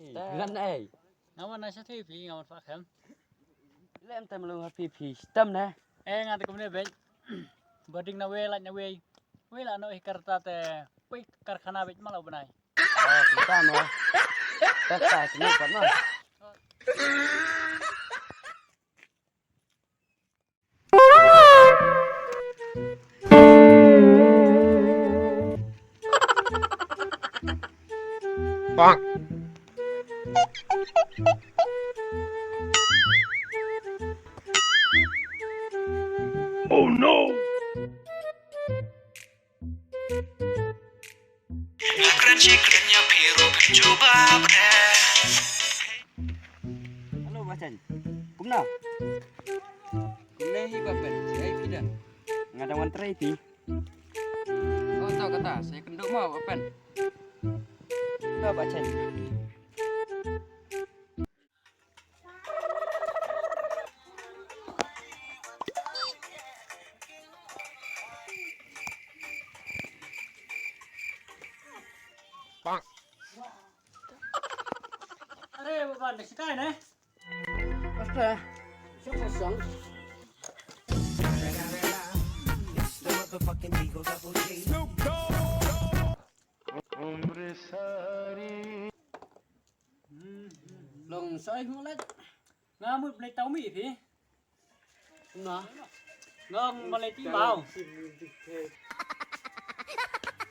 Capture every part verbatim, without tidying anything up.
Ngan ei. Nga wan na sha phi phi, nga wan fa khem. Lem tem lu ha phi phi stem ne. Eh, nga te kumne bej. Boding na wei laj na wei. Wei la no hi karta te. Wei karkhana bej malo bnai. Oh, kita no. Kita kita no. Oh no! Hello, Bah Chen. Kumno? Kumne hi Bah Pen, ïa phi dang. Nga dang wan trei phi. Oh, to kata, sa ïakynduh mo Bah Pen. To Bah Chen. Are, Bah Ban, da shikai ne? Asta. Shong, shong. Long soi hung lait. Nga mut blei tau mi phi. Kumno? Ngong ma lei ti bau.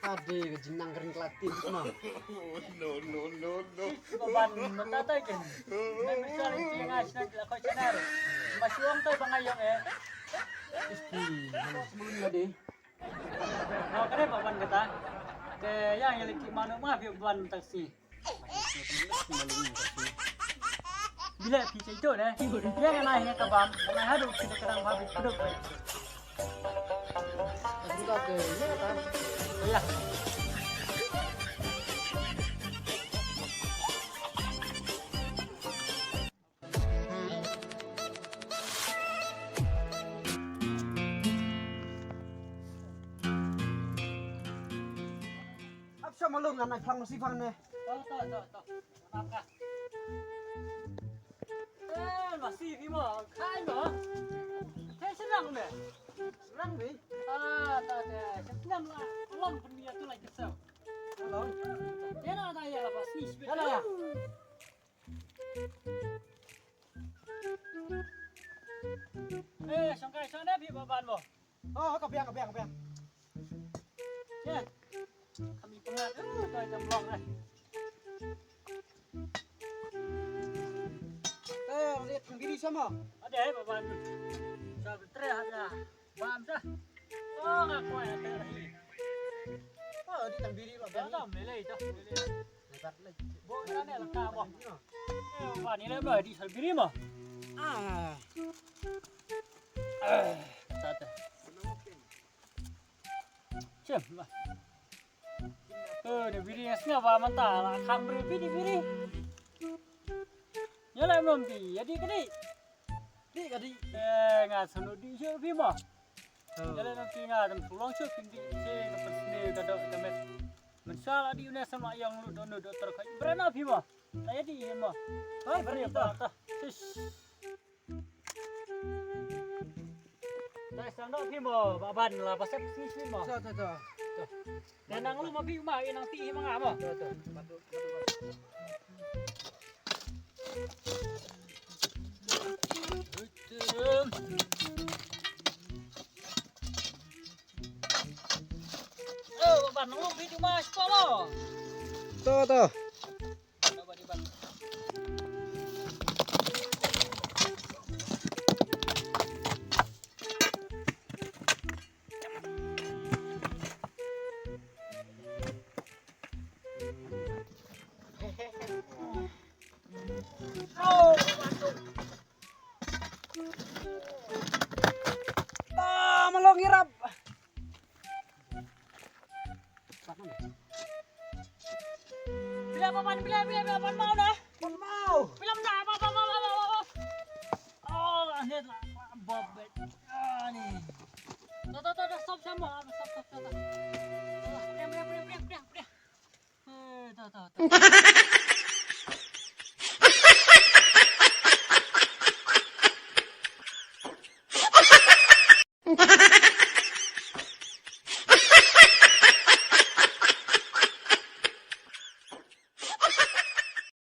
Ade ka jingnang kren klak ti kumno? No, no, no, no. Ba ban mynta tai ken. Nai mynta lei ti nga sna la ko channel. Ma suang tai ba nga ïong eh. Isti, mana semun lagi. Ka dei ba ban kata. Te ïa ïa lei ti mano ma phi ban taksi. Bila phi cai tu ne. Ïa nga nai ne ka bam, nga nai haduh phi ka dang ba phi kuduk. Ïa. Ap sa malung ngan nai phlang masi phang ne. To, to, to, to. Nang ka. Eh, masi phi mo, khai mo. Khai serang ne. Serang ni. Ah, ta, ta, serang la. Long pun dia tu lagi kesel. Long. Dia nak ada ya lah pasti. Dia nak ya. Eh, shong kai shong ne phi ba ban mo. Oh, ka biang, ka biang, ka biang. Ye. Kami pengat, eh, kai jam long eh. Eh, lihat sendiri sama. Ada eh ba ban. Sa tre ada. Bam dah. Oh, nga kwai ada lagi. Oh, di tang biri ba ban. Dalam lele dah. Bo dah ne lengkap bah. Eh, ba ni le ba di sel biri mah. Ah. Eh, kata. Chem bah. Eh, ni biri nga snga ba manta la kham biri biri biri. Nya la mom bi, ya di kadi. Di kadi. Eh, nga sanu di shu bi mo. Nya la nanti nga dam sulong shu pin di se ka pesne ka dok ka met. Mensal adi une sama yang lu dono doktor kai. Berana bi mo. Saya di mo. Hai, berani ta. Sis. Dai sang dok phi mo, ba ban la ba sep si si mo. To, to, to. To. Dei nang lu ma phi ma, i nang ti ma nga mo. To, to. Bantu, bantu, bantu. Eh, ba ban nang lu phi ma spa mo. To, to.